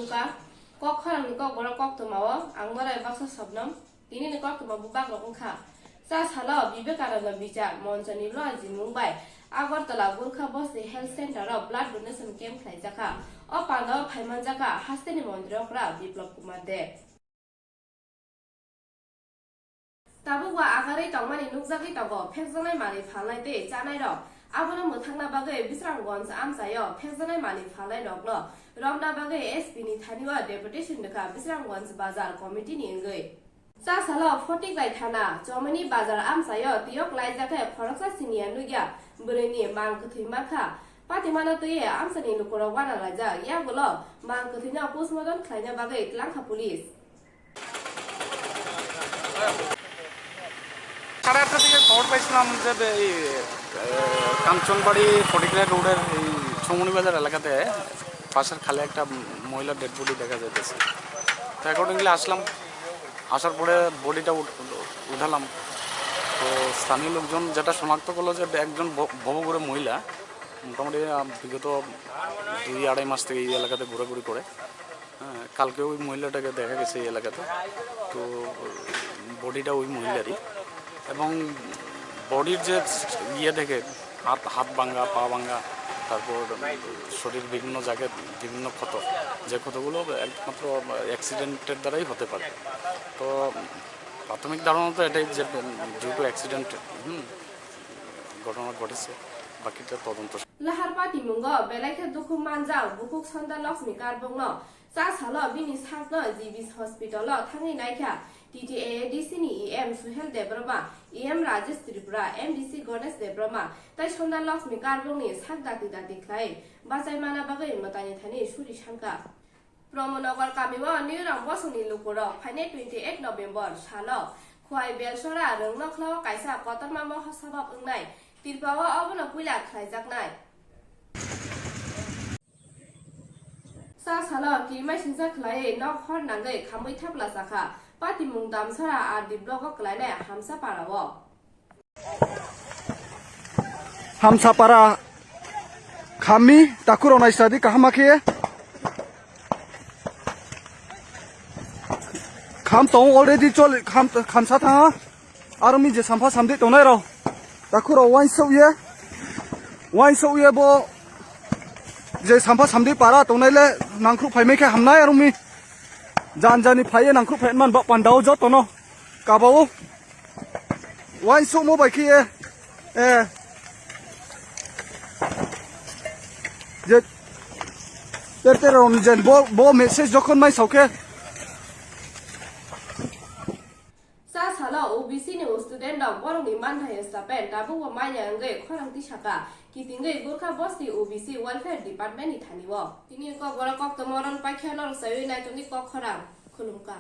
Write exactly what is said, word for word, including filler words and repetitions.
Wngkha, kok khorangni kokborok koktwmao ang Morai Baksa Sobnom. Tinini koktwma bubak rok wngkha. Cha salo Vivekananda Bichar Monchoni loajimung bai Agartala Gurkha Bosti Health Center o blood donation camp khlaijakha. O pandao phaimanjakha hasteni montri okra Biplab Kumar Deb. Tabukbo agarwi tongmani nukjagwi tongo phekjaknai manwi phalnai tei chanairok. Abono mwthangna bagwi Bisramganj amchaio phekjaknai manwi phalnairokno romna bagwi S P ni thanio deputation rwkha Bisramganj Bazar Committee ni wngwi. Cha salo Photiklai thana Chomani Bazar amchaio tiyok laijak khe khoroksa siniya nukya bwrwini mang kwthwi mankha. Patimano twiwi amchaini lukurok uanalaijak, yagulo mang kwthwino postmortem khlaina bagwi tlangkha police. সাড়ে আটটা দিকে খবর পাইছিলাম যে বে-, এই, এ, কাঞ্চনবাড়ি ফটিকরায় রোডের এই ছৌমনি বাজার এলাকাতে পাশের খালে একটা মহিলার ডেড বডি দেখা যাইতেছে। তো অ্যাকর্ডিংলি আসলাম, আসার পরে বডিটা উঠ-, উঠালাম। তো স্থানীয় লোকজন যেটা শনাক্ত করলো যে একজন ব-, ভবঘুরে মহিলা, মোটামুটি, আহ, বিগত দুই আড়াই মাস থেকে এই এলাকাতে ঘোরাঘুরি করে। হ্যাঁ, কালকে ওই মহিলাটাকে দেখা গেছে এই এলাকাতে। তো বডিটা ওই মহিলারই। এবং বডির যে ইয়ে থেকে হাত, হাত ভাঙা, পা ভাঙা, তারপর শরীর বিভিন্ন জায়গায় বিভিন্ন ক্ষত, যে ক্ষতগুলো একমাত্র অ্যাক্সিডেন্টের দ্বারাই হতে পারে। তো প্রাথমিক ধারণা তো এটাই যে ডিউ টু অ্যাক্সিডেন্ট, হুম, ঘটনা ঘটেছে, বাকিটা তদন্ত। Lahar patimungo belai khe dukhu manjak bukhuk Sonda Lakshmi Karbongno. Cha salo bini sakno G B hospital-o thangwi naikha T T A A D C ni E M Suhel Debbarma, E M Rajesh Tripura, M D C Ganesh Debbarma tei Sonda Lakshmi Karbongni sak dati dati khlai bachaimana bagwi mwtaini thani suri sankha. Pramodnagar kamio Nirang bosongni lukurok phainai twenty eight November salo Khwai Belsora Rwngnokhlao kaisa kotorma mohosabha wngnai Tripurao obono puila khlaijaknai. Cha salo kirimai singcha khlaiwi nok hor nangwi khamwi thapla chakha. Patimung Damsara R D block-o khlainai Hamsapara-o. Hamsapara khammi takhurok naisadi kaham khe. Kham tong already chol kham, khamsa thang. Aro mi je sampha samdi tongnai rok. Takhurok uansuk ye. Uansuk ye bo je sampha samdi para tongnai le nangkhruk phaimai khe hamnai aro mi. Jan jani phaiye nangkhruk phai man ba pandao jotono. Kabao. Uansukmo bai khe, eh, je ter ter rok ni jen bo, bo message jokhon mai sao khe. Cha salo O B C ni student rok borokni manthai stapen tabukbo manya wngwi khorang tisaka kitingwi Gurkha Bosti O B C Welfare Department ni thani o. Tini kok borok kok tomoron paikha norok saiwi naitoni kok khorang khulumkha.